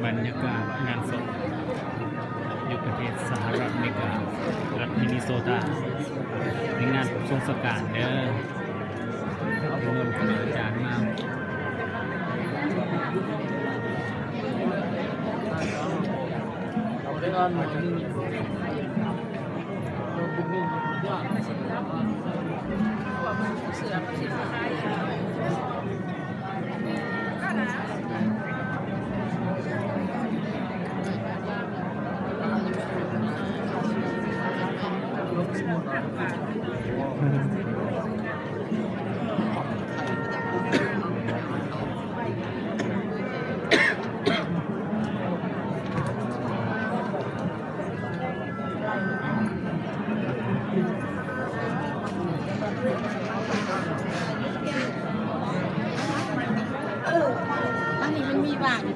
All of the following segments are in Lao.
ບັນຍາກາດງານສົບຢູ່ປະເທດສະຫະລັດອາເມລິກາ ລັດມິນນິໂຊຕາ ໃນງານສົບສົງສະການເດີ ນິມົນຄູອາຈານມາ. ເອີ ອັນນີ້ມັນມີວ່າງຢູ່.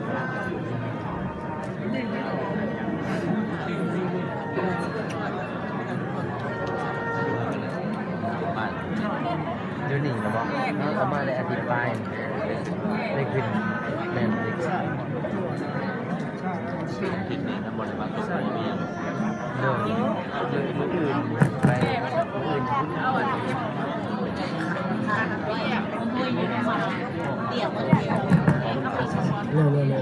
ຢູ່ນີ້ລະບໍ? ເຮົາກະມາໄດ້ອາທິດປາຍ ໄດ້ຂຶ້ນ ແມ່ນ ອາທິດນີ້ນະ ບໍ່ໄດ້ມາຕົກ ບໍ່ມີຫຍັງ. ໂດຍ ໂດຍ ມື້ອື່ນໄປ ມື້ອື່ນ ໂດຍ ໂດຍ ໂດຍ.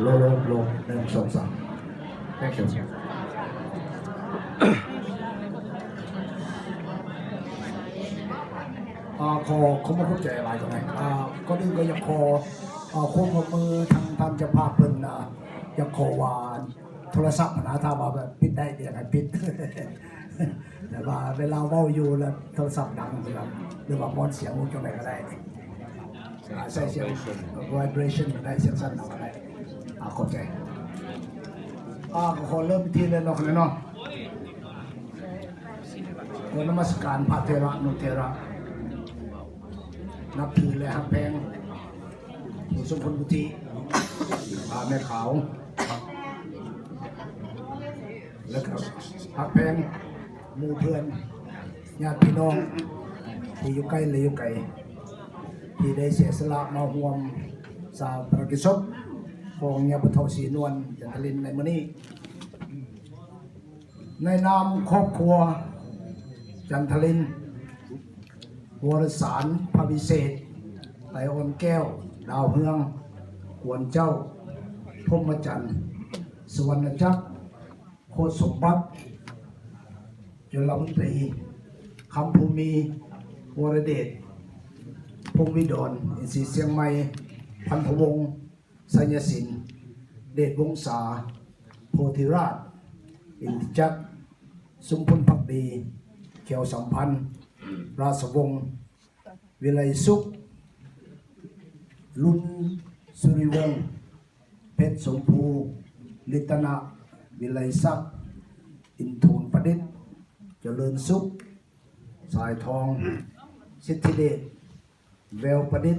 ໂລ ໂລ ໂລ ໜຶ່ງ ສອງ ສາມ. Thank you. ອາ ຂໍ ຂໍຂອບໃຈຫຼາຍໆ. ອາ ກ່ອນອື່ນກໍຢາກຂໍ ອາ ຄວາມຮ່ວມມືທາງທ່ານເຈົ້າພາບເພິ່ນ ອາ ຢາກຂໍວ່າ ໂທລະສັບຫັ້ນນະ ຖ້າວ່າແບບປິດໄດ້ກໍຢາກໃຫ້ປິດ ແຕ່ວ່າເວລາເວົ້າຢູ່ແລ້ວໂທລະສັບດັງ ຫຼືວ່າມອນສຽງວງຈັ່ງໃດກໍໄດ້ ອາ ໃສ່ສຽງ vibration ກໍໄດ້ ສຽງສັ່ນເອົາກໍໄດ້. ອາ ຂອບໃຈ. ອາ ກໍຂໍເລີ່ມພິທີເລີຍເນາະ ເນາະ. ຂໍນະມັດສະການພະເຖລະນຸເຖລະ ນັບຖື ແລະ ຮັກແພງ ຜູ້ຊົງຄຸນວຸດທິ ອາ ແມ່ຂາວ ແລະ ກໍຮັກແພງໝູ່ເພື່ອນ ຍາດພີ່ນ້ອງທີ່ຢູ່ໃກ້ ແລະ ຢູ່ໄກ ທີ່ໄດ້ເສຍສະຫຼະມາຮ່ວມຊາປະນະກິດສົບຂອງຍາຜູ້ເຖົ້າສີນວນ ຈັນທະລິນ ໃນມື້ນີ້. ໃນນາມຄອບຄົວ ຈັນທະລິນ ວໍລະສານ ພະວິເສດ ໄຕອ່ອນແກ້ວ ດາວເຮືອງ ກວນເຈົ້າ ພົມມະຈັນ ສຸວັນນະຈັກ ໂຄດສົມບັດ ຈຸລະມົນຕີ ຄຳພູມີ ວໍລະເດດ ພົມວິດອນ ເອັນຊີ ຊຽງໃໝ່ ພັນທະວົງ ໄຊຍະສິນ ເດດວົງສາ ໂພທິລາດ ອິນທິຈັກ ຊຸມພົນພັກດີ ແກ້ວສຳພັນ ລາຊະວົງ ວິໄລສຸກ ລຸນສຸລິວົງ ເພັດສົມພູ ລິດຕະນະ ວິໄລສັກ ອິນທູນປະດິດ ຈະເລີນສຸກ ສາຍທອງ ສິດທິເດດ ແວວປະດິດ.